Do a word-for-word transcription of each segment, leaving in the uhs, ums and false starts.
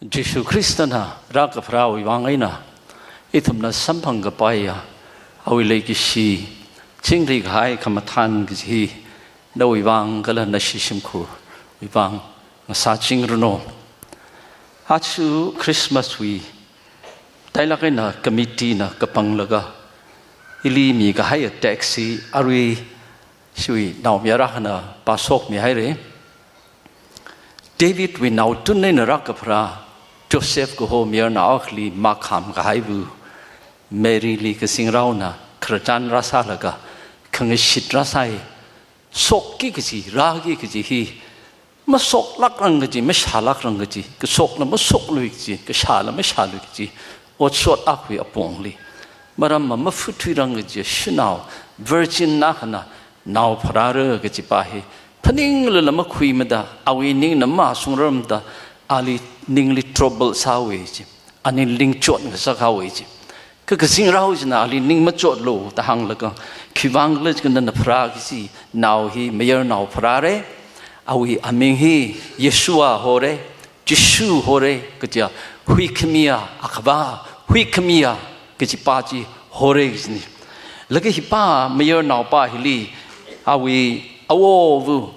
Jishu Khristana rākapharāwui vang eina ithumna samphang kapaiya awui leikashi chingri kahai khamathān kaji hi nawui vang kala nashi shimkhurwui vang ngasāchingranu. Aja Christmas wui tailak eina committee na kapanglaga ili mikahaiya text hi arui shiwui naomayara akhana pāshokmihaira. David wui naotun eina rākapharā Joseph kaho mayarnao akhali makham kahaiva Mary li kazingraona khararchan rāsālaga khangashit rāsai. Shokki kaji, rāki kaji hi mashoklākrang kaji, mashālākrang kaji, kashokla mashoklui kaji, kashāla mashālui kaji otshot akhawui apongli, maram ma mafuthuirang kaji shanao virgin akhana nao pharāra kaji pā hi phaninglala makhuimada, awui ningna mashungrarmada, ali ningli trouble sāhaowa ji, aningli ningchot ngasakhaowa ji. Kha kazingrao china ali ning machotlu da hānglaga, khiwuivang khala jiakha nana pharā kaji nao hi mayarnao pharāra, awui aming hi Yeshua hora, Jishu hora kajiya, huikhamiya Akhava, huikhamiya kaji pā chi hora kajina. Laga hi pā mayarnao pā hili awui awova̱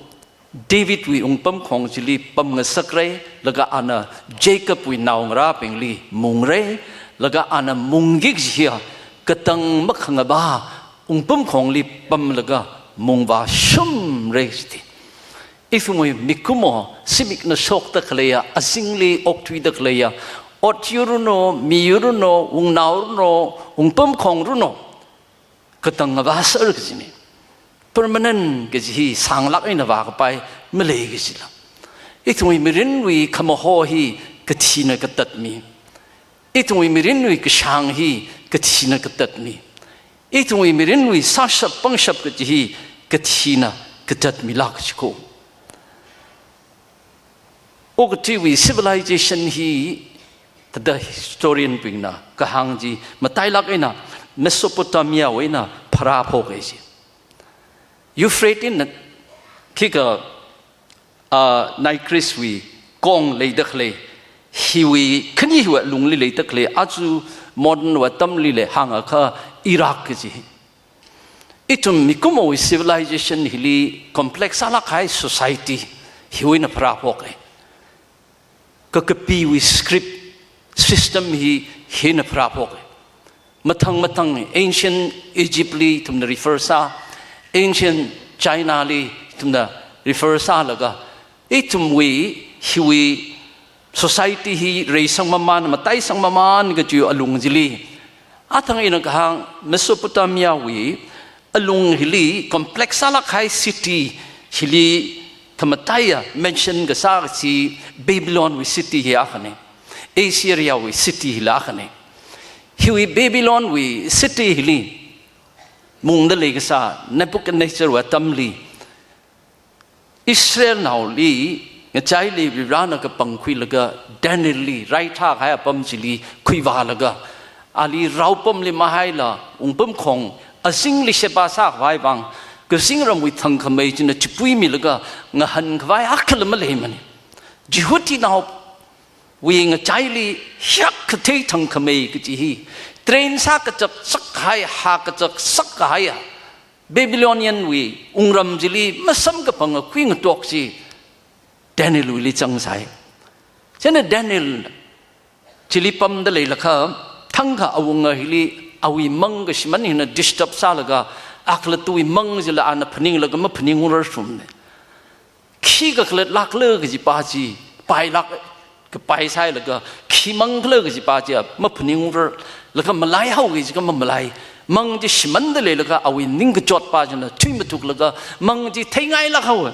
David wui wungpamkhong chili pamngasakra, laga ana Jacob wui naongarābingli mungra, laga ana mungki kaji hiya katang makhangavā wungpamkhongli pamlaga mungvāshumra jida. Ithumwui mikumo, zimikna shokda khaleiya, azingli okthuida khaleiya, ot yuranu, mi yuranu, wungnao ranu, wungpamkhong ranu, katang ngavāser kajina. Permanent kaji hi sānglāk eina vākapai malei kajila. Ithumwui mirinwui khamaho hi kathina katatmi. Ithumwui mirinwui kashāng hi kathina katatmi. Ithumwui mirinwui sāshap pangshap kaji hi kathina katatmilāk kaji ko. Okathuiwui civilization hi thāda historian bingna kahāng chi matailāk eina Mesopotamia wui eina pharāphoka ji. Euphrates na khikha, ah, Nile Greece wui kong leida khalei, hiwui khani hiwui alungli leida khalei, aja modern wui atamli lei hāngakha Iraq kaji. Ithum mikumowui civilization hili complex sālāk kahai society hiwui eina pharāphoka. Kakapiwui script system hi hina pharāphoka. Mathang mathang ancient Egypt li ithumna refer sā, ancient China li ithumna refer sālaga, ithumwui hiwui society hi reisang mamān, mataisang mamān kaji alung chili, athang ina kahāng Mesopotamia wui alung hili complex sālāk kahai city hili khamataiya mention kasā kaji Babylon wui city hi akhana. Assyria wui city hila akhana. Hiwui Babylon wui city hili mungda leikasā Nebuchadnezzar wui atamli Israelnaoli ngachaili Varivarana kapangkhuilaga Daniel li raithā kahai apam chili khuivālaga, ali raopamli mahaila wungpamkhong azingli sheba sākhavai vang kazingramwui thangkhamei china chipuimilaga ngahānkhavai akhala maleimana. Jihudinaowui ngachaili hiyākha kathei thangkhamei kaji hi, train sā kachaksak kahai, hā kachaksak kahaiya Babylonian wui wungram chili masamkaphangakhui ngatok chi Daniel wuili zangsai. Chieina Daniel chili pamda leilakha, thangkha awunga hili awui mang kashiman hina disturb sālaga, akhalattawui mang chila ana phaninglaga maphaningrarthumana. Khi kakhalat lākla kaji pā chi, pailāk, kapai sāhailaga, khi mang khala kaji pā chi maphaningrarlaga malaihaoki jiakha mamalai. Mang chi shimānda leilakha awui ningkachot pā china thuimathuklaga mang chi theingailāk haowa.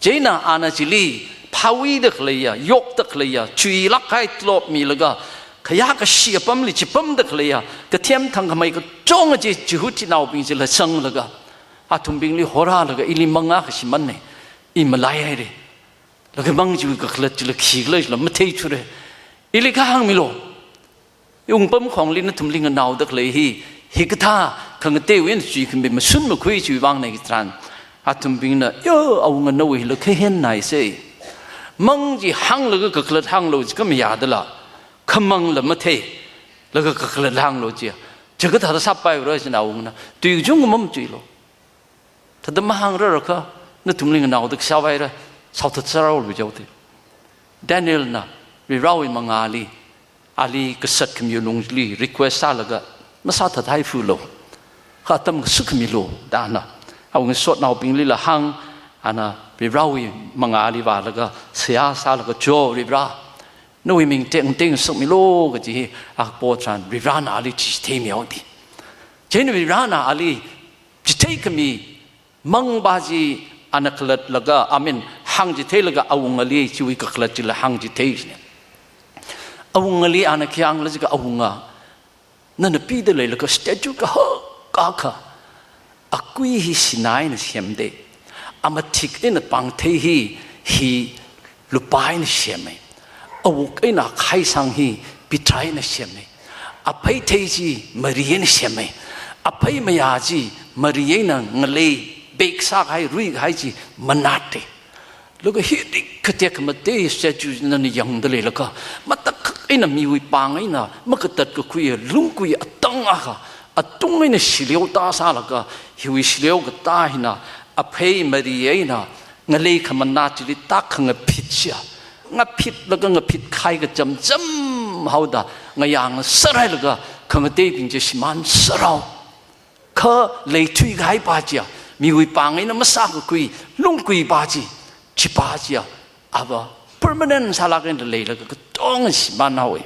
Chieina ana chili phāwuida khaleiya, yokda khaleiya, chuilāk kahai tlop milaga, khayākashi apamli chipamda khaleiya kathem thangkhamei kachonga chi Jihudinaobing chila zanglaga, athumbingli horālaga, ili mang akha shimānna, i malaihaira. Laga mang chiwui kakhalat chila khikhala chila matheithura. Ili kahāng milu. Wungpamkhongli nathumli nganaoda khalei hi, hikathā khangateiwui eina chuikhami mashun makhui chiwui vangna kaji tharan, athumbingna, yo, awunga nawui hila khahen naisa. Mang chi hānglaga kakhalat hānglu chi kamayādala, khamangla matheilaga kakhalat hānglu chi, chikathāda sāpaira china awungana. Tui kachungkha mamatuilu. Thāda mahāngrarkha, nathumli nganaoda kashā vaira, shaothat sāraolu jihaoda. Danielna Varivarawui mangāli, ali kasat khami lungli request sālaga, masāthat haiphulu, kha atam kasukhamilu da ana awui ngasotnaobinglila hāng. Ana Varivarawui mangāli vālaga, seihā sālaga, Cho Varivara, nawui ming tekngatei ngasakmilu kaji hi a kapo tharan Varivarana ali chitheimihaoda. Chieina Varivarana ali chitheikhami mang pa chi ana khalatlaga, I mean, hāngchitheilaga awungali chiwui kakhalat chila hāngchithei china. Awungali ana khi hāngla jiakha, awunga, nana pida leilaga statue kahak akha, akui hi sinā eina semda, amathik eina pāngthei hi, hi lupā eina semma. Awuk eina khaisang hi piṭhra eina semma. Aphei thei chi mari eina semma. Aphei mayā chi mari eina ngalei bake sākahai, ruikahai chi manātta. Laga hi rik katek khamatei statue nana yangda leilaga, matakhak eina miwui pāng eina makatat kakhui lungkui atang akha, atung eina shileo tā sālaga, hiwui shileo katā hina, aphei mari eina ngalei khamanāt chili tākhangaphit chiya, ngaphitlaga ngaphit khai kacham cham haoda, ngayā ngasar hailaga khangateibing chi shimān sārao. Kha leithuikahai pa chiya, miwui pāng eina masākakhui lungkui pa chi, chi pa chiya, ava permanent sālāk eina leilaga katonga shimān haowa.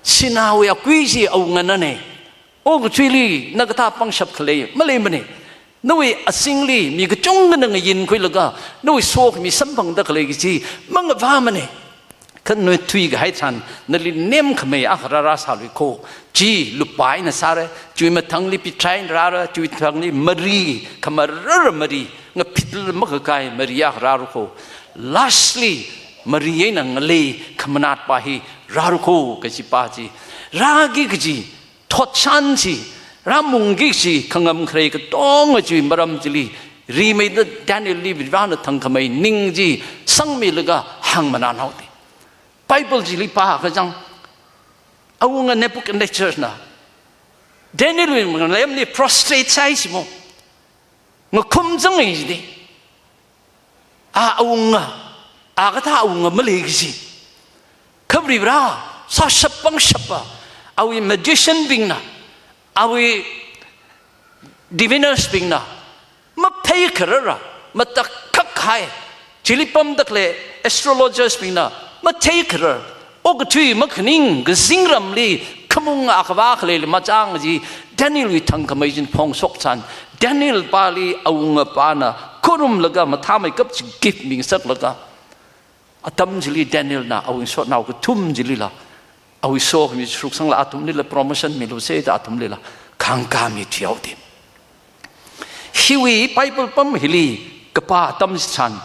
Sināwui akui chi awunganana. Okathuili na kathā pangshap khalei maleimana. Nawui azingli mi kachungkhana ngayinkhuilaga, nawui sokhami samphangda khalei kaji mangavāmana. Kha na thuikahai tharan nali nemkhamei akha rāra sāluikho. Chi lupā eina sāra, chiwui mathangli piṭhra eina rāra, chiwui mathangli mari, khamarara mari, ngaphitla makakai mari akha rārukho. Lastly, mari eina ngalei khamanāt pa hi rārukho kaji pa chi. Rāki kaji thotshan chi, rāmungki kaji khangam kharei katonga chiwui maram chili rimeida Danielli Varivarana thangkhamei ning chi sangmilaga hāngmanānhaoda. Bible chili pākachang, awunga Nebuchadnezzarna Danielwui ngalemli prostrate sāi shimo. Ngakhum zangai jida. A awunga, a kathā awunga malei kaji. Kha Varivara, sāshap pangshapa, awui magician bingna, awui diviners bingna, maphei kharara, matakhak kahai, chili pamda khalei astrologers bingna mathei kharar, okathui makhaning kazingramli khamung akhavā khaleili machang kaji Danielwui thangkhamei china phongshok tharan, Daniel pali awunga pana khorumlaga mathāmeikap chi gift mingasaklaga, atam chili Danielna awui ngasotnao kathum chilila, awui sokhami saruk sangla athumlila promotion milusa da athumlila khangkāmi thuihaoda. Hiwui Bible pam hili kapā atam chitharan,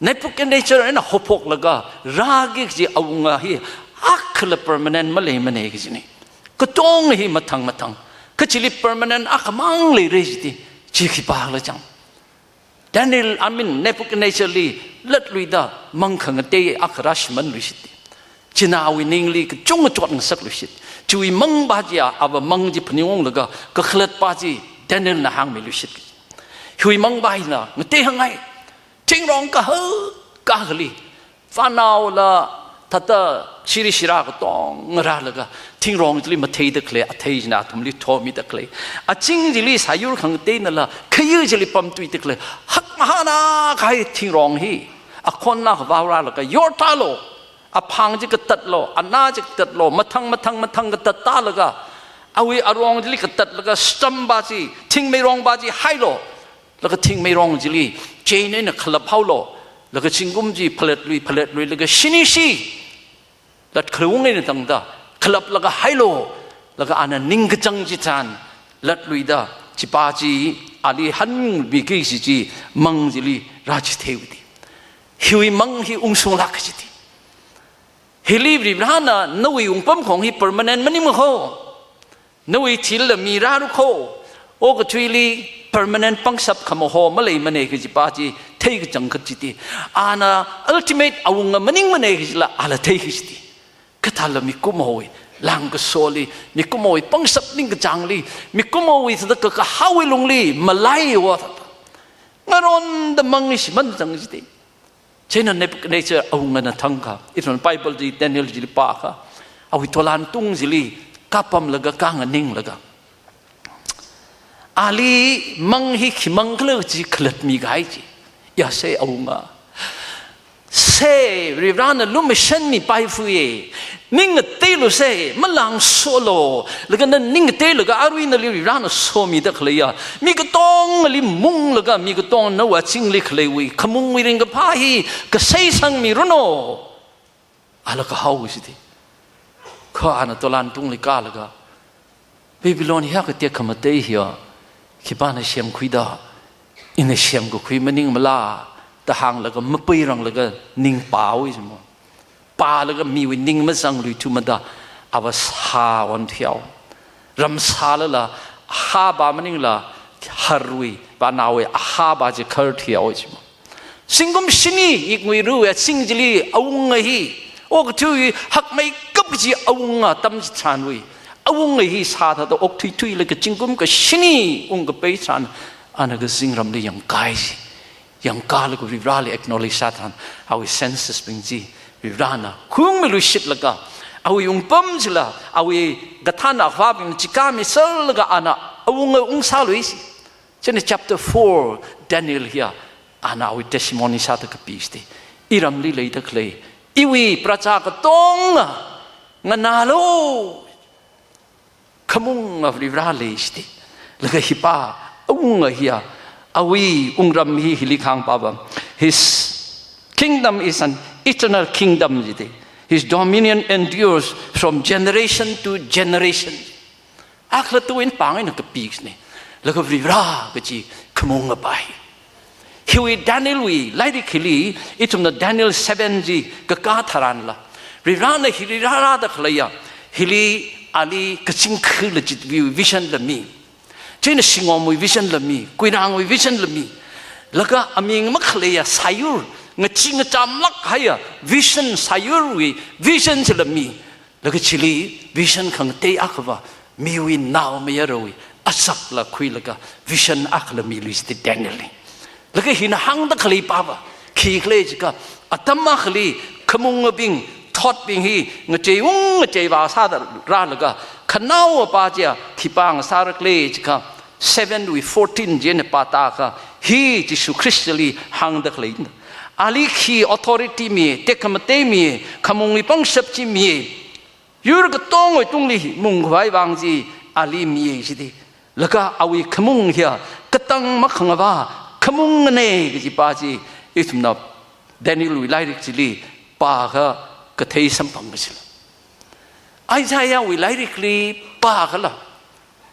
Nebuchadnezzar eina haophoklaga rāki kaji awunga hi akhala permanent maleimana kajina. Katonga hi mathang mathang. Kha chili permanent akhamang leira jida, chi khipākhala chang. Daniel, I mean, Nebuchadnezzarli latluida mang khangatei akha rāshimānluishit. China awui ningli kachungkha chotngasakluishit. Chiwui mang pa chiya, ava mang chi phaningunglaga kakhalat pa chi Danielna hāngmiluishit. Hiwui mang pa hina ngatei hāngngai. Thingrong kahak akhali, vānaola thāda shiri shira katonga rālaga, thingrong chili matheida khalei athei china athumli thomida khalei. Aching chili sāyur khangateinala khayui chili pamtuida khalei hakmahāna kahai thingrong hi akhon akha vārālaga yortālu, aphang chi katatlu, anā chi katatlu, mathang mathang mathang katattālaga, awui arong chili katatlaga stamp pa chi, thingmeirong pa chi hailu, laga thingmeirong chili chain eina khalaphaolu, laga zingkum chi phaletlui, phaletlui, laga shinishi latkhaung eina tangda khalaplaga hailu, laga ana ningkachāng chitharan latluida, chi pa chi ali hanmiki kaji chi mang chili rāchitheihaoda. Hiwui mang hi ungshunglāk kajida. Hili Varivarana nawui wungpamkhong hi permanent maningmakho. Nawui thilala mirārukho. Okathuili permanent pangshap khamaho maleimana kaji pa chi theikachang kachiti. Ana ultimate awunga maningmana kajila ala theikachiti. Kathāla mikumowui langkasoli, mikumowui pangshap ningkachāngli, mikumowui thāda kakahaowui lungli malaiwa thāda ngaronda mang shimānchang chiti. Chieina Nebuchadnezzar awungana thangkha, ithum Bible chi, Daniel chili pākha, awui tolan tung chili kapamlaga, kanganinglaga, ali mang hi khi mang khala chi khalatmi kahai chi. Ya se awunga, se Varivarana lumashanmipaifui, ning ngateilu se, malāngsolu, laga na ning ngateilaga arui nali Varivarana somida khaleiya mi katongali munglaga, mi katong nawui azingli khaleiwui khamungwui ringkaphā hi kaseisangmiranu. Ala kahao chiti. Kha ana tolan tungli kālaga, Babylon hiya katek khamatei hiya khipāna semkhuida, ina semkakhui maningmala da hānglaga mapuiranglaga ning pāhaowa jimo. Pālaga miwui ning mazangluithumada ava sā onthuihaowa. Ram sālala, haba maningla, harwui, panaowui haba chi kharthuihaowa jimo. Zingkum shini iknguiruiwui azing chili awunga hi, okathuiwui hakmeikap kaji awunga atam chitharanwui, awunga hi sāthāda okthuithuilaga zingkum kashini ungkapai tharan, ana kazingramli yangkahai chi. Yangkālaga Varivarali acknowledge sātharan, awui senses bing chi Varivarana khuiungmiluishitlaga, awui wungpam chila, awui kathāna akhavabingna chikāmi serlaga ana awunga ungsālui chi. Chieina chapter four Daniel hiya ana awui testimony sāda kapi chiti. Iramli leida khalei, iwui praja katonga nganālu, khamunga Varivara lei chiti. Laga hipā awunga hiya, awui wungram hi hili kahāng pāva, "His kingdom is an eternal kingdom," chiti. "His dominion endures from generation to generation." Akhala tuwuina pāng eina kapi kachina. Laga Varivara kaji khamunga pā hi. Hiwui Danielwui lairik hili, ithumna Daniel seven chi kakā tharanla, Varivarana hili rārāda khaleiya, hili ali kachingkhala chitwui vision la mi. Chieina shingomwui vision la mi, kuirangwui vision la mi. Laga aming makhaleiya sāyur, ngachee ngachamlāk kahaiya vision, sāyurwui vision chila mi. Laga chili vision khangatei akhava, miwui naomayarawui asakla khuilaga vision akhala milui chiti Danielli. Laga hina hāngda khalei pāva, khikhala jiakha, atam akhali khamungabing, thotbing hi ngacheiung ngacheivā sāda rālaga, khanaowa pā chiya khipānga sāra khala jiakha, seven wui fourteen chieina pātākha, hi Jishu Khristali hāngda khalei. Ali khi authority mi, tekhamatei mi, khamungwui pangshap chi mi, yur katongwui tungli mungkhavai vang chi ali mi chiti. Laga awui khamung hiya katang makhangavā khamungana kaji pā chi, ithumna Danielwui lairik chili pākha kathei samphang kachila. Isaiahwui lairikli pākhala,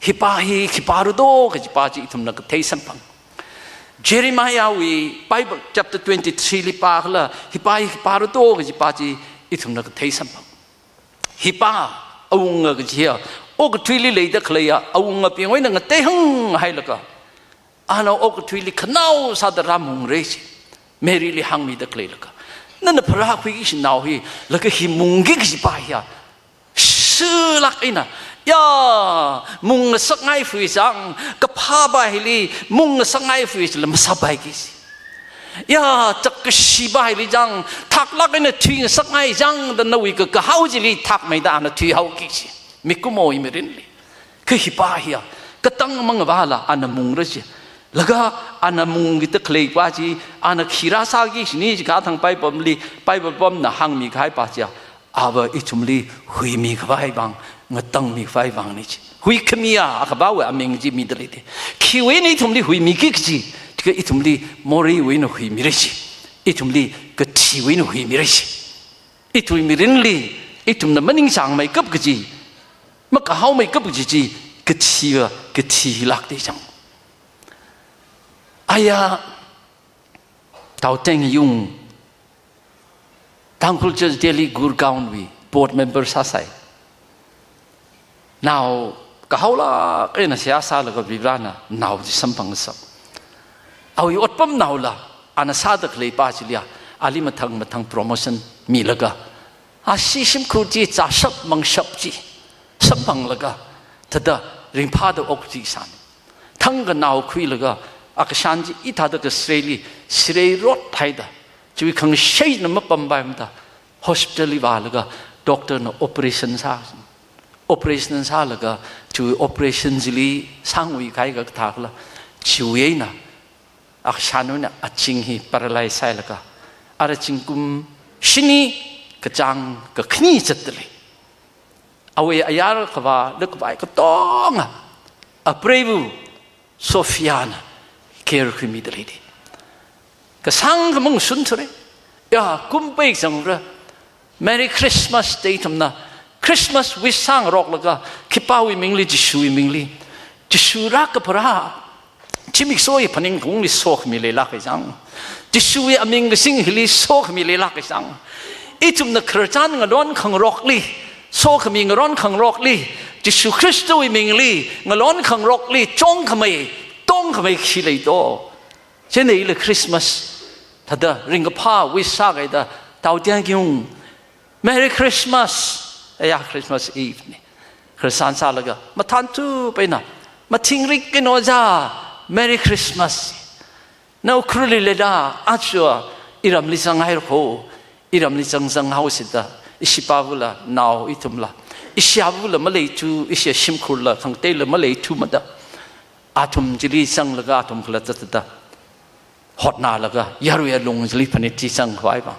hipā hi khipāra do kaji pā chi ithumna kathei samphang. Jeremiahwui Bible chapter twenty-three li pākhala, hipā hi khipāra do kaji pā chi ithumna kathei samphang. Hipā awunga kaji hiya, okathuili leida khaleiya awungabingwui eina ngateihang hailaga, ana okathuili khanao sāda rāmungra chi. Maryli hāngmida khaleilaga, nana pharākhuiki kaji nao hi, laga hi mungki kaji pā hiya, shilāk eina, ya, mungngasakngaifui chang, kaphā pā hili mungngasakngaifui chila masāpaiki chi. Ya, chak kashi pā hili chang, thaklāk eina thuingasakngai chang da nawui kakahao chili thakmeida ana thuihaoki chi. Mikumowui mirinli. Kha hipā hiya, katang mangavāla ana mungra chi. Laga ana mungkida khalei pā chi, ana khi rāsāki kajina jiakha thang Bibleli, Bible pamna hāngmi kahai pā chiya, ava ithumli huimi khavai vang, ngatangmi khavai vangna chi. Huikhamiya akhavawui aming chi mida leida. Khiwui eina ithumli huimiki kaji, jiakha ithumli moreiwui eina huimira chi. Ithumli kathiwui eina huimira chi. Ithumwui mirinli, ithumna maningchāngmeikap kaji, makahaomeikap kaji chi, kathiva, kathi hilākda chang. Aya, Taoteng Yung, Tangkhul Church Delhi Gurgaonwui board member sāsai. Nao kahaolāk eina seihā sālaga Varivarana nao chi samphangsak. Awui otpamnaola, Ana sāda khalei pa chiliya, ali mathang mathang promotion milaga, ashi shimkhur chi zāshap mangshap chi samphanglaga, thāda ringphāda okthui sāni. Thangkha nao khuilaga, akashan chi hithāda kasreili, srei rot haida, chiwui khangasheina mapampai mada, hospital li vālaga, doctor na operation sā. Operation sālaga, chiwui operation chili sāngui kahai kathā khala, chiwui eina, akashanwui eina azing hi paralyze sāhailaga, ara zingkum shini kachāng kakhani zatda lei. Awui ayar kavā, lukhavai katonga, apreiva Sophia na care khuimida lei di. Kasāng khamang shun thure. Ya, kum pei zangre. Merry Christmas da ithumna Christmas wish sāngaroklaga, khipāwui mingli, Jishuwui mingli. Jishu rākapharā zimiksho hi phaningungli sokhami leilāk kahai chang. Jishuwui aming kasing hili sokhami leilāk kahai chang. Ithumna khararchan ngalon khangarokli, sokhami ngalon khangarokli, Jishu Khristawui mingli ngalon khangarokli chongkhamei, tongkhamei khi lei do. Chieina ila Christmas thāda ringkaphā wish sākahai da, tao tiang kiung, Merry Christmas. Aya, Christmas Eve ni. Khararchan sālaga, mathānthup eina, mathingrik eina ojā, Merry Christmas. Na Ukhrulli leida, aja iramli zanghaira kho, iramli zang zanghaosi da, ishi pāvula, nao ithumla, ishi avula maleithu, ishi shimkhurla, khangateila maleithu mada, athum chili zanglaga, athum khala zatda, hotnalaga, yarui alung chili phanit chi zangkhavai vang.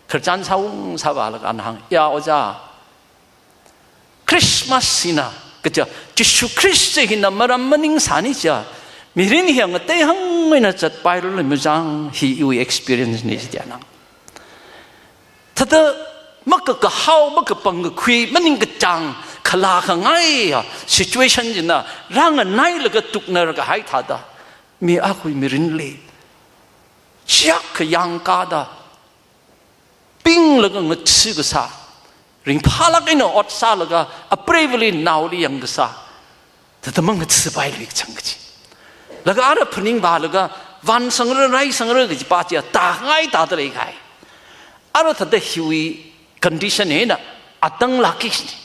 Khararchan sāung sāvālaga ana hāng, ya ojā, Christmas hina, kaja, Jishu Khrista hina maram maning sāni ja, mirin hi ngatei hāngmeina zatpairarlui machang, hi iwui experience ni jiya nang. Thāda makakahao, makapangkakhui, maningkachāng, khalā khangaiya situation china rānganailaga tuknar kahai thāda, mi akhawui mirinli chiak kayang kada, pinglaga ngatsi kasā, ringphālāk eina ot sālaga, apreivali naoli yang kasā, thāda mangatsipailui kachang kaji. Laga ara phaningvālaga, vānsangra, raisangra kaji pa chiya, tāngai tāda leikahai. Ara thāda hiwui condition hina, atanglāk kishni.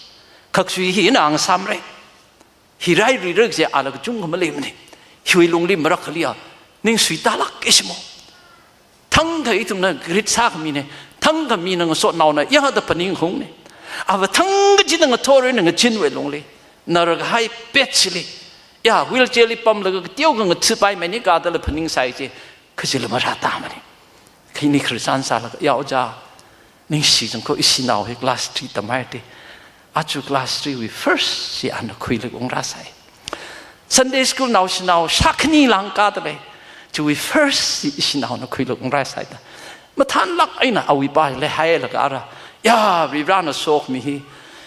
Khaksui hina angsāmre. Hi rairira kaje ala kachungkha maleimane. Hiwui lungli marakhaliya, ning suitālāk ishimo. Thangkha ithumna greet sākhamine, thangkha mina ngasotnaona yada phaningungne. Ava thangkha chida ngathorina ngachinwui lungli, narkahai pet chili, ya, wheelchair li pamlaga kateokha ngatsipaimane kadala phaningsai je, kachila marātāmane. Kha ini khararchan sālaga, ya ojā, ningshi jangko, ishi nao hi class three tamhaite. Aja class three wui first chi ana khuilaga ungrāsai. Sunday school naoshinao shākhani lāngkada lei. Chiwui first chi ishi naona khuilaga ungrāsai da. Mathānlāk eina awui pa leihailaga ara, ya, Varivarana sokhami hi,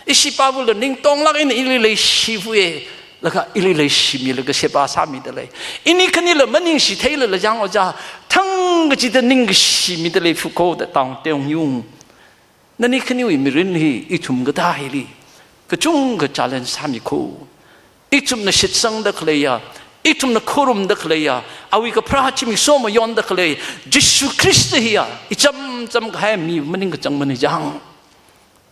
ishi pāvula ningtonglāk eina ili leishivuye, laga ili leishimilaga sheba sāmida lei. Ini khanila maningshi theilala jang ojā, thangkachida ningkashi mida leifu kho da tang teong yung. Nani khaniwui mirin hi ithum kathā hili kachungkha challenge sāmi kho. Ithumna shitsangda khaleiya, ithumna khorumda khaleiya, awui kapharā zimiksho mayonda khalei Jishu Khrista hiya, icham cham kahai mi maningkachang mani jang.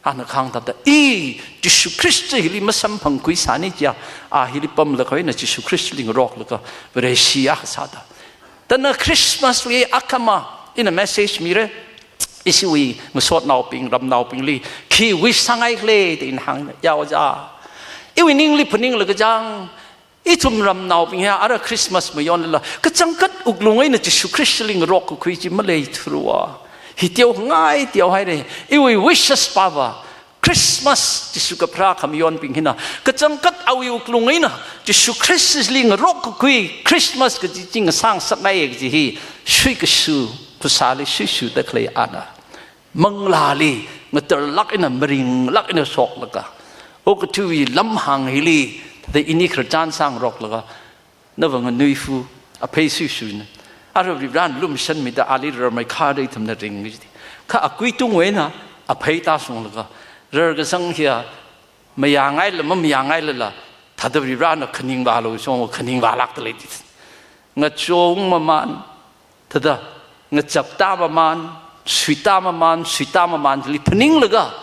Ana kahāng thāda, i Jishu Khrista hili masamphangkhui sāni chiya, a hili pamlaga eina Jishu Khristali ngaroklaga Vareshi akha sāda. Thāda Christmas li akhama ina message mire, ishiwui ngasotnaobing, ramnaobingli, khi wish sāngai khala da ina hāng, ya ojā, iwui ningli phaninglaga jang, ithum ramnaobing hiya ara Christmas mayonlala, kachangkhat wuklung eina Jishu Khristali ngarokkakhui chi maleithuwa. Hi teongai teohaire, iwui wishes pava, Christmas Jishu kapharā khamayonbing hina, kachangkhat awui wuklung eina Jishu Khristali ngarokkakhui Christmas kaji chi ngasāngasakngai kaji hi, shuikashu, phasāli shuishuda khalei ana manglāli ngatarlāk eina, maringlāk eina shoklaga, okathuiwui lamhāng hili, thāda ini khararchan sāngaroklaga, nava nganuifu, aphei shuishuna. Ara Varivarana lumashanmida ali rarmeikhada ithumna ringki jidi. Kha akuitungwui eina aphei tāshunglaga, rarkasang hiya mayāngaila mamayāngailala, thāda Varivarana khaningvālu shong khaningvālākda lei di. Ngachong mamān, thāda ngachapta maman, suita maman, suita maman chili phaninglaga,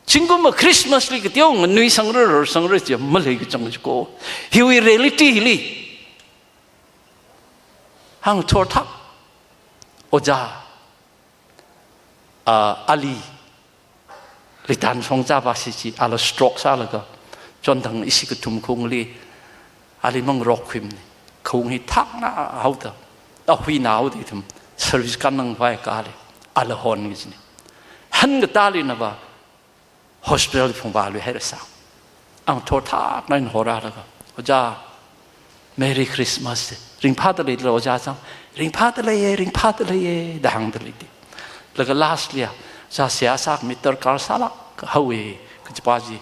zingkumva Christmas li kateo nganuisangra, rarsangra chi maleikachang chiko. Hiwui reality hili hāngthor thak. Ojā, ah, ali, Litan Shongzā pa shi chi, ala stroke sālaga, chonthang ishi kathum khaungli, ali mangarokkhuimana. Khaung hi thakna haoda, ahuina haoda ithum service kannang vai kali, ala hon ngi chini. Hāngkatāli nava hospital phungvālui hairasā. Hāngthor thakna eina horālaga, "Ojā, Merry Christmas." Ringphāda leila ojā chang, "Ringphāda leiye, ringphāda leiye," da hāngda lei ti. Laga last li ya, "Ojā, seihā sākhami darkar sālāk haowe," kajipa chi,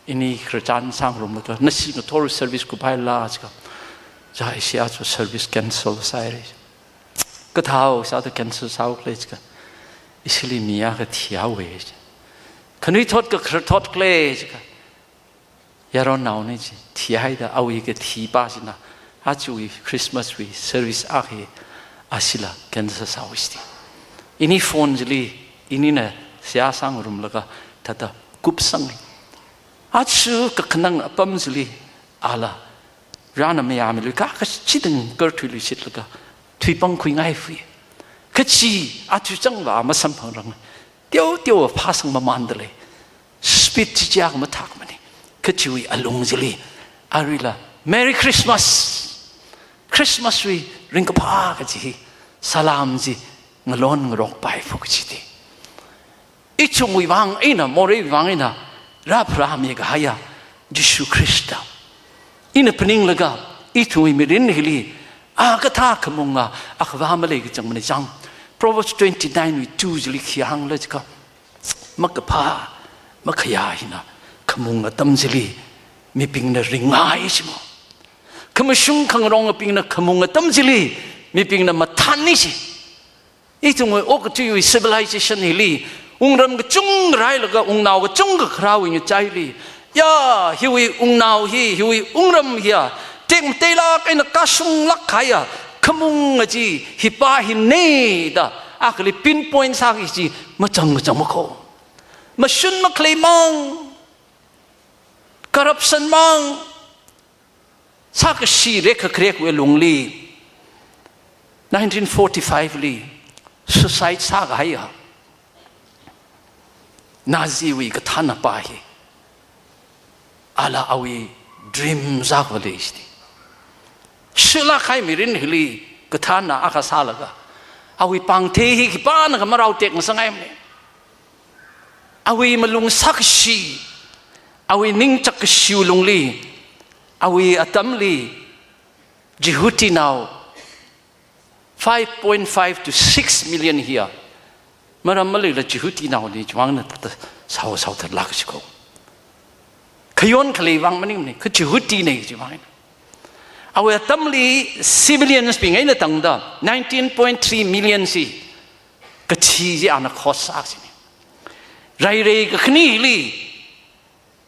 ini khararchan sāngarumlaga, "Nashi ngathor service kuphaila," jiakha, "Ojā, ishi aja service cancel sāhaire." "Kathāo sāda cancel sāhaokhala?" jiakha, "Ishili mi akha thihaowe," ji. "Khanuithot ka khararthot khala?" jiakha, "Yaronnaona," ji, "thihaida awui kathipa china ajawui Christmas wui service akha ashila cancel sāhaowe," ji. Ini phone chili, inina seihā sāngarumlaga, thāda kupsang. Aja kakhanang apam chili, ala rāna mayāmiluika, kachidang karthuiluishitlaga, thuipangkhuingai fui. Kachi aja changva masamphangrang. Teoteo phāsang mamanda lei. Speed chi chiakha mathākmana. Kachiwui alung chili, aruila, "Merry Christmas! Christmas wui ringkaphā kaji hi, salam chi ngalon ngarokpai fuk," kaji ti. Ithumwui vang eina, moreiwui vang eina, rāpharāmi kahaiya Jishu Khrista. Ina phaninglaga, ithumwui mirin hili, a kathā khamunga, akhava maleikachangmana chang. Proverbs twenty-nine wui two chili khi hāngla jiakha, makaphā, makhayā hina khamung atam chili mibingna ringngai jimo. Khamashung khangarongbingna khamung atam chili mibingna mathānni ji. Ithumwui okathuiwui civilization hili, wungram kachungkha rālaga, wungnao kachungkha kharāwui ngachaili, ya, hiwui wungnao hi, hiwui wungram hiya tekmateilāk eina kashunglāk kahaiya khamung kaji hipa hina da akhali pinpoint sāki kaji machang kachang makho. Mashun makhalei mang, corruption mang, sākashi rekakharek wui lungli, nineteen forty-five li suicide sākahaiya Nazi wui kathānapa hi, ala awui dream sākhavā lei ji. Shilāk kahai mirin hili kathāna akha sālaga, awui pāngthei hi khipānakha marao tekngasakngaimana. Awui malung sākashi, awui ningchak kashiwui lungli, awui atamli, Jihutinao five point five to six million hiya, maram maleila Jihutinaoli chiwuivangna thāda shao shaothatlāk kaji ko. Khayon khaleiwui vang maningmana, kha Jihutina chiwuivang. Awui atamli civilians bing eina tangda nineteen point three million chi kathi chi ana cause sā kajina. Rairei kakhaneli,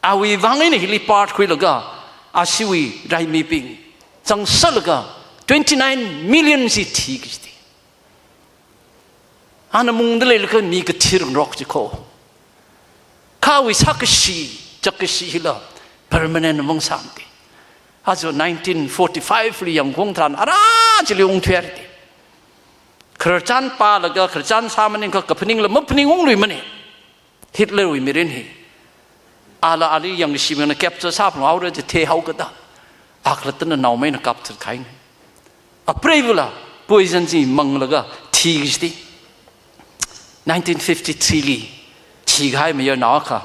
awui vang eina hili part khuilaga, ashiwui raimibing zangsalaga twenty-nine million chi thi kaji ti. Ana mungda leilaga mi kathi ngarok ji ko. Kha awui sākashi, chakkashi hila permanent maungsāmana ti. Aja nineteen forty-five li Yangon tharan ara chili ungthuihaira ti. Khararchan pālaga, khararchan sā maningakha kaphaningla maphaningungluimana. Hitlerwui mirin hi. Ala ali yangkashibingna capture sāphalunghaora ji theihaokada, akhalattana naomeina kapthat kahaina. Apreivāla poison chi manglaga thi kaji ti. Nineteen fifty-three li thikahai mayarnao akha,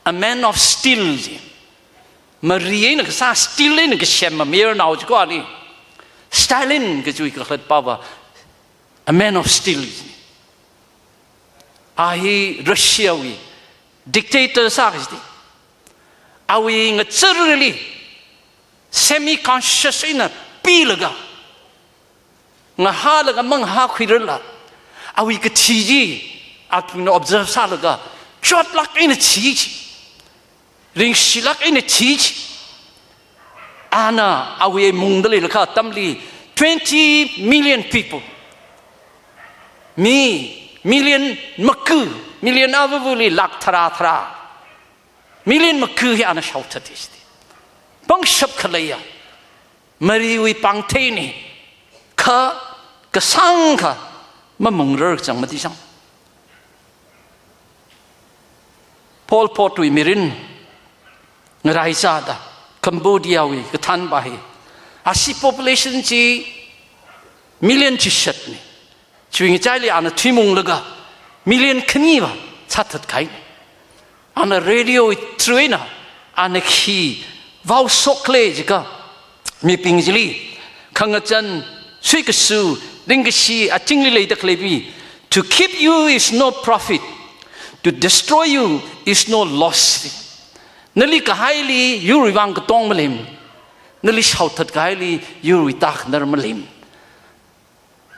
a man of steel ji. Mari eina kasā, steel eina kasem mayarnao ji ko ali. Stalin kajiwui kakhalatpava a man of steel ji. A hi Russia wui dictator sā kaji ti. Awui ngazarli semi-conscious eina pilaga, ngahālaga mangahākhuirarla, awui kathi chi abingna observe sālaga, chotlāk eina thi ji. Ringshilāk eina thi ji. Ana awui mungda leilakha atamli twenty million people Mi million maku, million avavali lakh tharā tharā, million maku hi ana shaothat hi chiti. Pangshap khaleiya mariwui pāngtheina, kha kasāngkha mamungrarchang mati chang. Pol Potwui mirin ngaraichāda Cambodia wui kathānpa hi, ashi population chi million chishatna. Chiwui ngachaili ana thuimunglaga million khaniva sāthatkahaina. Ana radio wui through eina ana khi vaoshok khalei jiakha, mibing chili khangazan, suikasu, ringkashi, achingli leida khalei pi, "To keep you is no profit, to destroy you is no loss." Nali kahaili yurwui vang katong maleimana. Nali shaothat kahaili yurwui tākhanar maleimana.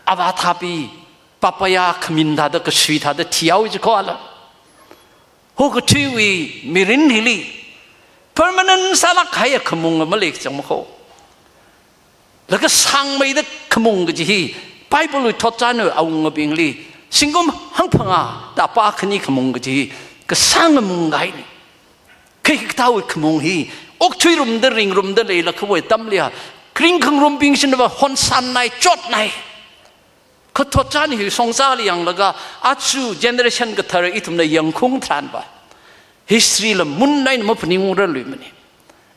Avāthāpi papaya khamin thāda, kasui thāda thihaowa jiakha la, hokathuiwui mirin hili permanent sālāk kahaiya khamung maleikachang makho. Laga sāngmeida khamung kaji hi, Bible wui thotchanwui awungabingli zingkum hangphangā da pā khani khamung kaji hi kasāng khamung kahaina. Kha hikathāwui khamung hi okthuirumda ringrumda leilakhawui atamliya, kharing khangarumbing shinava honsannai, chotnai. Kha thotchan hi songzāli yanglaga, aja generation kathar ithumna yangkhaung tharanva, history la mun eina maphaningrarluimana.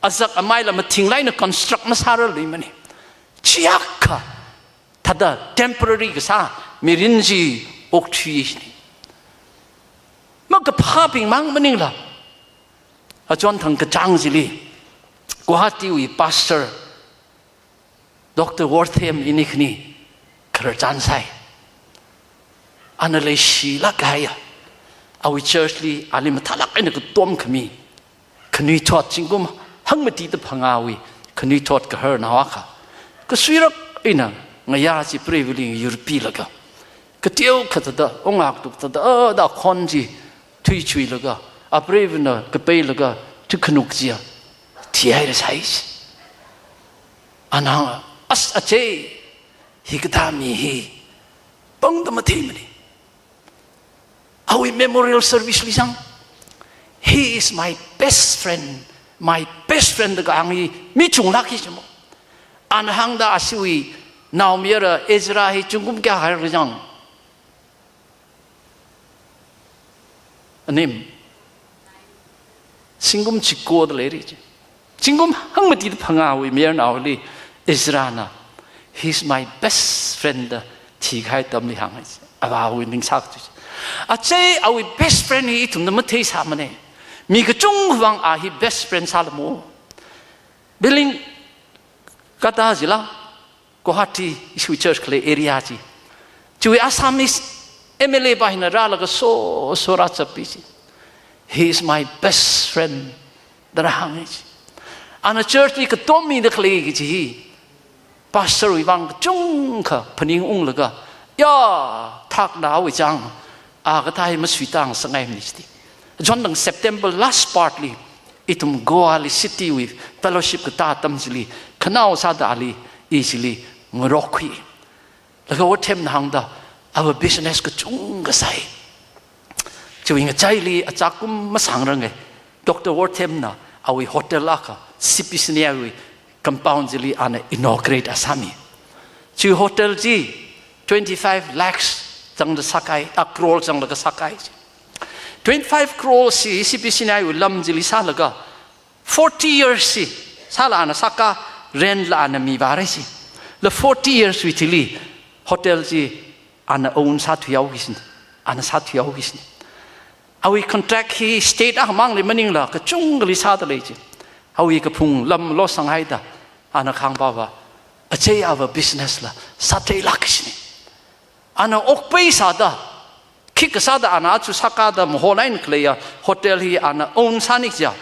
Azak amaila mathinglāk eina construct masārarluimana. Chiakha thāda temporary kasā mirin chi okthui china. Makaphābing mang maningla, achon thang kachāng chili Guwahati wui pastor Doctor Wortham ini khani khararchan sai. Ana leishilāk kahaiya, awui church li ali mathālāk eina katom khami khanuithot, zingkum hangmati da phangāwui khanuithot kahar nao akha, kasuirak eina ngayā chi preiva̱li yurpilaga, kateokha thāda, ongak tuk thāda, da khon chi thuichuilaga, apreiva̱na kapeilaga, thukhanuk chiya thihaira sai. Ana hānga, "As, achei, hikathā mi hi pangda matheimana." Awui memorial service li zang, "He is my best friend, my best friend," da kahāng hi mi chunglāk hi chimo. Ana hāngda ashiwui naomayara Ezra hi zingkum kayākha haira chang? Anim. Zingkum chiko da leira chi. Zingkum hangmati da phangāwui mayarnaoli Ezra na, "He's my best friend," da thikahai atamli hānga chi. Avāwui ning sākathui chi. Achei, awui best friend hi ithumna matheisāmana. Mi kachungkha vang a hi best friend sālamo. Billing kata jila, Guwahati ishiwui church khalei area chi. Chiwui Assamese M L A pa hina rālaga so, so rāchappi chi. "He is my best friend," da rāhānga chi. Ana church li katom mida khalei kaji hi, pastor wui vang kachungkha phaningunglaga, ya, thaknawui chang, a kathā hi masuitang sangaimana chiti. Chon dang September last part li, ithum Goa li city wui fellowship katā atam chili, khanao sāda ali, i chili ngarokkhui. Laga Wortham na hāngda, ava business kachungkha sai. Chiwui ngachaili achākum masāngranga. Doctor Wortham na awui hotel akha, C P Sinai wui compound chili ana inaugurate sāmi. Chi hotel chi twenty-five lakhs changda sākahai, a crore changlaga sākahai chi. Twenty-five crore chi C P Sinai wui lam chili sālaga, forty years chi sāla ana sāka, rent la ana mivāra chi. La forty years wui thili hotel chi ana own sāthuihaoki china. Ana sāthuihaoki china. Awui contract hi state akhamangli maningla kachungkhali sāda lei chi. Awui kaphung lam losanghaida ana kahāng pava, achei, ava business la sātheilākki china. Ana okpei sāda, khikha sāda ana aja sākada mahon eina khaleiya hotel hi ana own sāni kaja,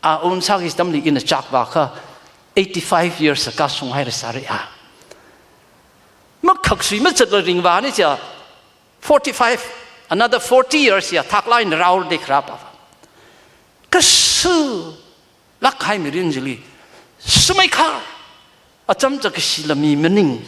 a own sāki atamli ina chakvākha eighty-five years kasunghaira sāra a. Makhaksui machatla ringvāni kaja, forty-five, another forty years ya thaklāk eina rāhaora da kharā pava. Kasu lāk kahai mirin chili, sumeikha, acham chakashila mi maning,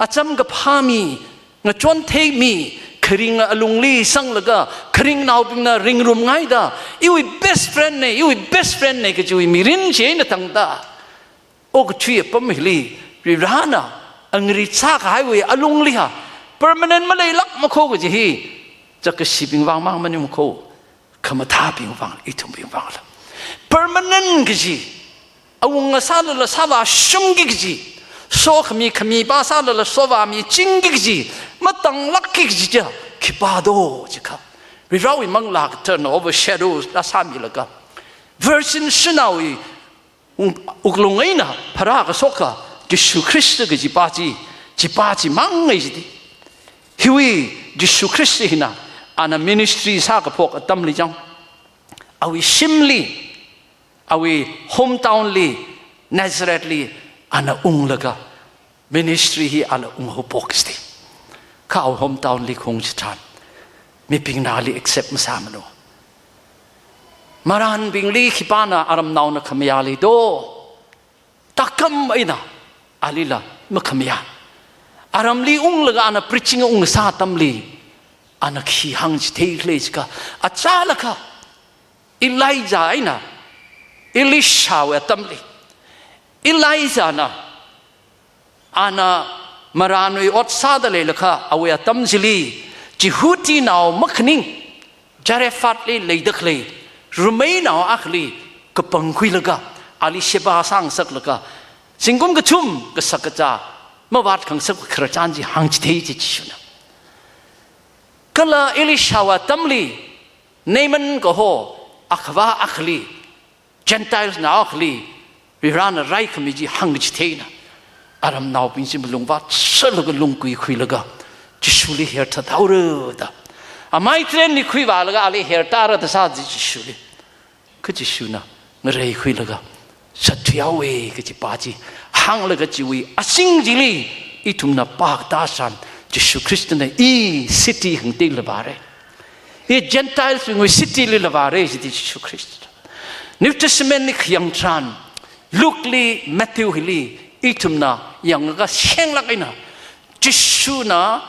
acham kaphā mi, ngachonthei mi, kharing alungli sanglaga, kharingnaobingna ringrumngaida, iwui best friend nei, iwui best friend nei kajiwui mirin chi eina tangda, okathui apam hili, Varivarana, angri sākahaiwui alungli ha, permanent maleilāk makho kaji hi, chākashibing vang mang maning makho, khamathābing vang, ithumbing vangla. Permanent kaji, awunga sālala sāvāshungki kaji, sokhami khamipa sālala sovāmichingki kaji, matanglākki kaji chiya, khipā do jiakha, Varivarawui Manglā Katharana overshadow da sāmilaga, virgin shanaowui wung-, wuklung eina pharā kasoka Jishu Khrista kajipa chi, chipa chimang ngai jidi. Hiwui Jishu Khrista hina, ana ministry sākaphok atamli chang, awui shimli, awui hometown li, Nazareth li, ana unglaga, ministry hi ala unghaophok jidi. Kha awui hometown li khaung chitharan, mibingna ali accept masāmana. Marānbingli khipāna aramnaona khamayā leido, takam eina alila makhamayā. Aramli unglaga ana preaching ungsā atamli, ana khi hāngchithei khala jiakha, achālakha, Elijah eina Elishawui atamli, Elijahna, ana marānwui ot sāda leilakha, awui atam chili, Jihutinao makhaning, Zarephadli leida khalei, rumeinao akhali kapangkhuilaga, ali sheba sāngasaklaga, zingkum kathum kasak kazā mavāt khangasak khararchan chi hāngchithei ji Jishuna. Kala Elishawui atamli, Naaman kaho akhava akhali, Gentiles nao akhali, Varivarana raikhami chi hāngchitheina, aramnaobing chi malung vātsalaga lungkui khuilaga, Jishuli herthathaora da. Amai train li khuivālaga ali hertara da sā ji Jishuli. Kha Jishuna ngareikhuilaga, zatthuihaowa kajipa chi hānglaga chiwui azing chili, ithumna pākatā tharan, Jishu Khristana i city hangtila vāra. I Gentiles bingwui city lila vāra jidi Jishu Khrista. New Testament li khayang tharan, Luke li, Matthew hili, ithumna yanglaga shenglāk eina, Jishuna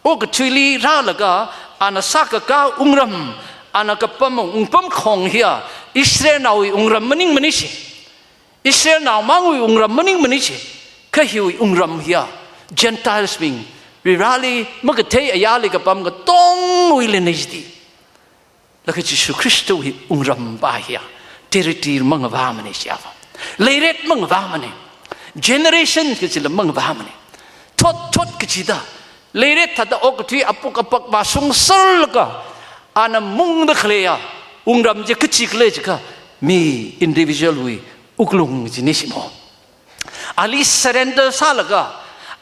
okathuili rālaga, ana sākakā wungram, ana kapam wungpamkhong hiya, Israelnaowui wungram maningmana ji. Israelnao mangwui wungram maningmana ji. Kha hiwui wungram hiya, Gentiles bing, Varivarali makathei ayarli kapam katongwuilina jidi. Laga Jishu Khristawui wungrampa hiya, territory mangavāmana jiya. Leiret mangavāmana. Generation kachila mangavāmana. Thot thot kachida, leiret thāda okathui apuk apak vāshungserlaga, ana mungda khaleiya wungram chi kachi khala jiakha, mi individual wui wuklung china jimo. Ali surrender sālaga,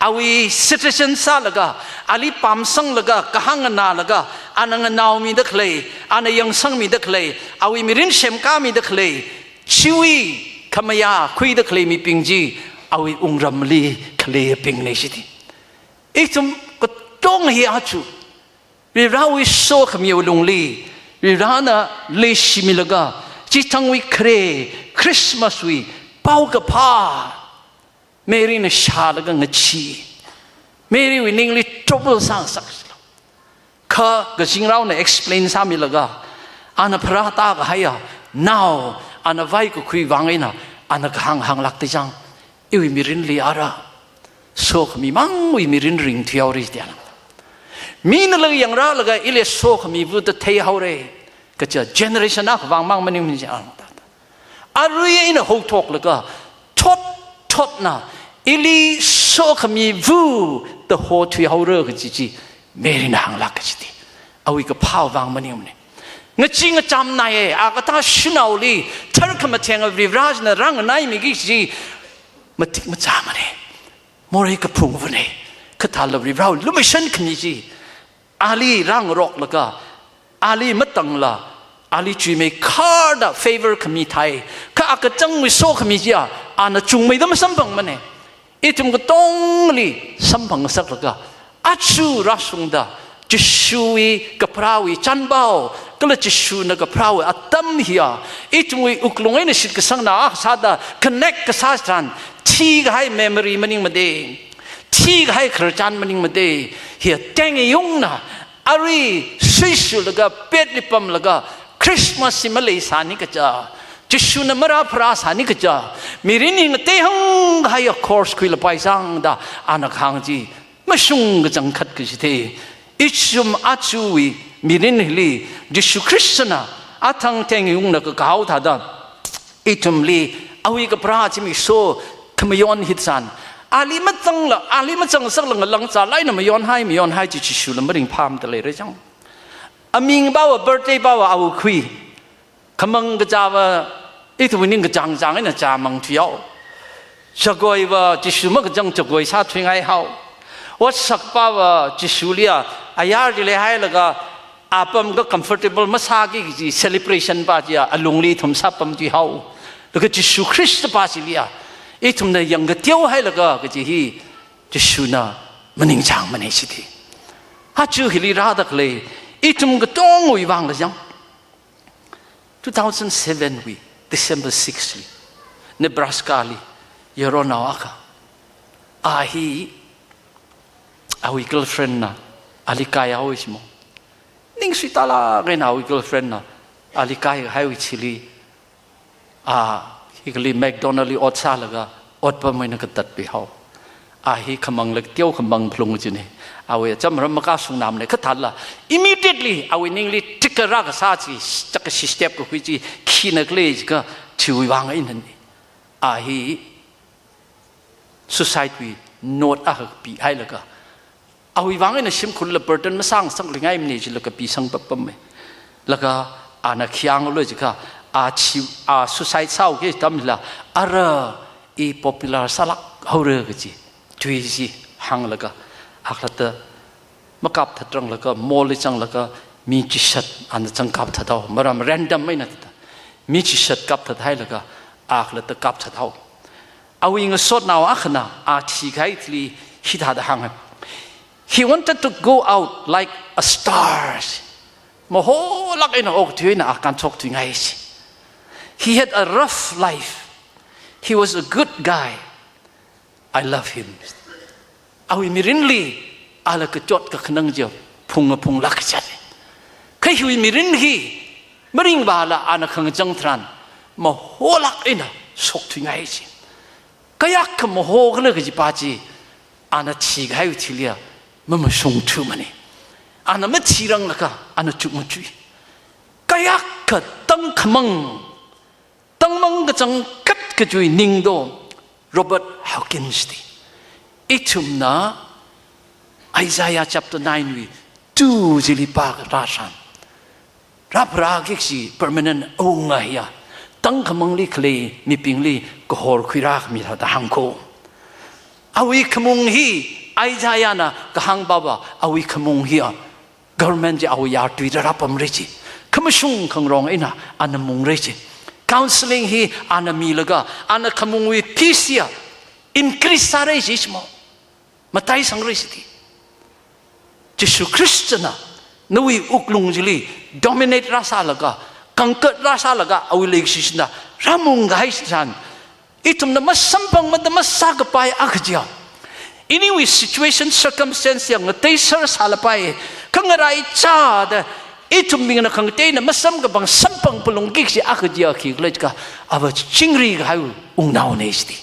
awui citizen sālaga, ali pamsanglaga, kahāng nganālaga, ana nganaomida khalei, ana yangsangmida khalei, awui mirin semkāmida khalei, chiwui khamayā khuida khalei mibing chi, awui wungramli khaleibingna jidi. Ithum katonga hi aja Varivarawui sokhamiwui lungli, Varivarana leishimilaga, chithangwui khare, Christmas wui paokaphā, Mary na shālaga ngachee, Mary wui ningli trouble sāngasak. Kha kazingraona explain sāmilaga, ana pharātākahaiya nao, ana vaikakhui vang eina, ana kahāng hānglākta chang, iwui mirinli ara sokhami mangwui mirin ringthuihaora jiya. Minala yangrālaga ili sokhamiva da theihaora. Kaja generation akha vang mang maningmana jiya. Arui eina haothoklaga, thot thotna, ili sokhamiva da hothuihaora kaji chi, Mary na hānglāka jidi. Awui kaphā vang maningmana. Ngachee ngachamnaiya, a katā shanaoli, tharkhamatheng Varivarana rānganaimiki kaji, matik machāmana. Morei kaphungvana. Kha thālala Varivarawui lumashan khami chi, ali rāngaroklaga, ali matangla, ali chuimeikharda favor khami thai. Kha a kachangwui sokhami chiya, ana chungmeida masamphangmana. Ithum katongli samphang ngasaklaga, aja rāshungda, Jishuwui kapharāwui chānpao, kala Jishuna kapharāwui atam hiya, ithumwui wuklung eina shitkasangna akha sāda connect kasā tharan, thikahai memory maningmada, thikahai khararchan maningmada, hiya tengayungna, Arui suishulaga, petli pamlaga, Christmas hi maleisāni kaja, Jishuna marāpharāsāni kaja, mirin hi ngateihāng kahaiya course khuilapai sangda, ana kahāng chi mashung kachangkhat kaji thei. Ithum ajawui mirin hili, Jishu Khristana athang theng yungna kakahao thāda, ithumli awui kapharā zimiksho khamayon hi tharan, ali mazangla, ali mazang saklāngla langzāla eina mayonhai, mayonhai chi Jishula maringphāmada leira chang. Aming pava, birthday pava awui khui. Khamang kachāva ithum ningkachāng chāng eina chāmang thuihao. Jagoiva Jishu makachang jagoi sāthuingaihao. Otsak pava Jishulia ayarli leihailaga apam kha comfortable masāki kaji celebration pa chiya alungli ithum sāpamthuihao. Laga Jishu Khrista pa chiliya ithumna yangkateohailaga kaji hi Jishuna maningchāngmana chithei. Aja hili rāda khalei ithum katongawui vang kachang. Two thousand seven wui December six li, Nebraska li, yaronao akha, a hi awui girlfriend na ali kaihaowa shimo. Ning suitālāk eina awui girlfriend na ali kaihaiwui thili, a, hikali McDonald li ot sālaga, otpam eina katatpihao. A hi khamang lak teo khamang phalung china. Awui acham ram makasungna mana kathāla, immediately awui ningli trigger rākasā chi, chak kashi step kakhui chi khina khalei jiakha chiwui vang einana. A hi suicide wui note akha pihailaga, awui vang eina shimkhurla burden masāngasakluingaimana chila kapisang papam e. Laga ana khi hānglu jiakha, a chi, a suicide sāki atamla, ara i popular sālāk haora kaji tui chi hānglaga, a khalatta makapthatranglaga, mall li zanglaga, mi chishat ana zang kapthathao. Maram random eina thāda, mi chishat kapthathailaga, a khalatta kapthathao. Awui ngasotnao akhana a thikahai thili hithāda hānga. He wanted to go out like a star. Maholāk eina okthui eina a kānthokthuingai chi. He had a rough life. He was a good guy. I love him. Awui mirinli ala kachot kakhanang chi phunga phunglāk kachāne. Kha hiwui mirin hi maringvāla ana khangachang tharan maholāk eina shokthuingai chi. Kayākha mahokhala kaji pa chi, ana thikahaiwui thiliya mamashungthumana. Ana mathiranglaga ana chukmajui. Kayākha tangkhamang, tangmang kachangkhat kajui ningdo Robert Hawkins da. Ithumna Isaiah chapter nine wui two chili pākharā tharan, rāpharāki kaji permanent awunga hiya tangkhamangli khalei mibingli kahor khuirākhami thāda hāngkho. Awui khamung hi, Isaiah na kahāng pava, awui khamung hiya government chi awui yartuida rāpamra chi. Khamashung khangarong eina ana mungra chi. Counseling hi ana milaga, ana khamungwui peace hiya increase sāra chi shimo. Mataisangra chithei. Jishu Khristana nawui wuklung chili dominate rāsālaga, conquer rāsālaga, awui leikashina rāmungkahai chitharan, ithumna masamphangmada masākapai akha chiya, iniwui situation, circumstance ya ngateiser sālapai, khangaraichāda ithumbingna khangateina masamkaphang samphang phalungki kaji akha chiya khikhala jiakha, ava chingri kahaiwui wungnaona chithei.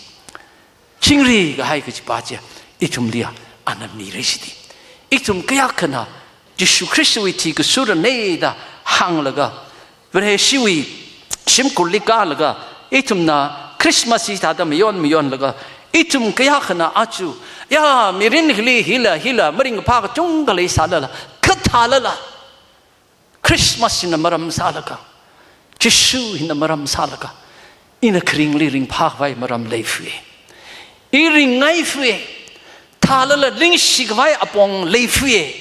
Chingri kahai kaji pa chiya ithumliya ana mira chithei. Ithum kayākhana Jishu Khristawui thi kasurana da hānglaga, Vareshiwui shimkhurli kālaga, ithumna Christmas hithāda mayon mayonlaga, ithum kayākhana aja, ya, mirin hili hila hila maringphā kachungkha leisālala, kathālala, Christmas hina maram sālaga, Jishu hina maram sālaga, ina kharingli ringphākhavai maram leifui. I ringngaifui. Thālala ningshikhavai apong leifui.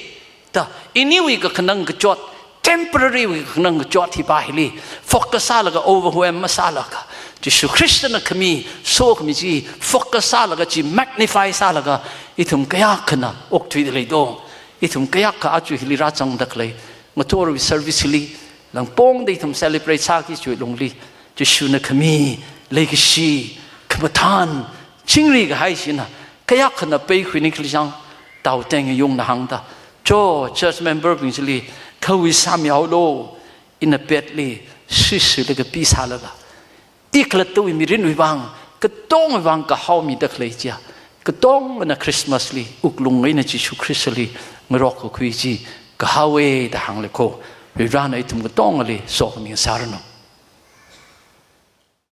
Da, iniwui kakhanang kachot, temporary wui kakhanang kachot hi pa hili focus sālaga, overwhelm masālaga, Jishu Khristana khami, sokhami chi focus sālaga, chi magnify sālaga, ithum kayākhana okthuida leido. Ithum kayākha aja hili rāzangda khalei, ngathorwui service hili, langpongda ithum celebrate sāki chiwui lungli, Jishuna khami, leikashi, khamathān, chingri kahai china kayākhana peikhuini khala chang, Tao Tengayungna hāngda, Cho church member bing chili, khawui sāmihaolu, ina petli, shishilaga pi sālala, i khalattawui mirinwui vang, katongwui vang kahaomida khalei chiya, katongana Christmas li wuklung eina Jishu Khristali ngarokkakhui chi kahaowa da hānglei kho. Varivarana ithum katongali sokhami sāranu.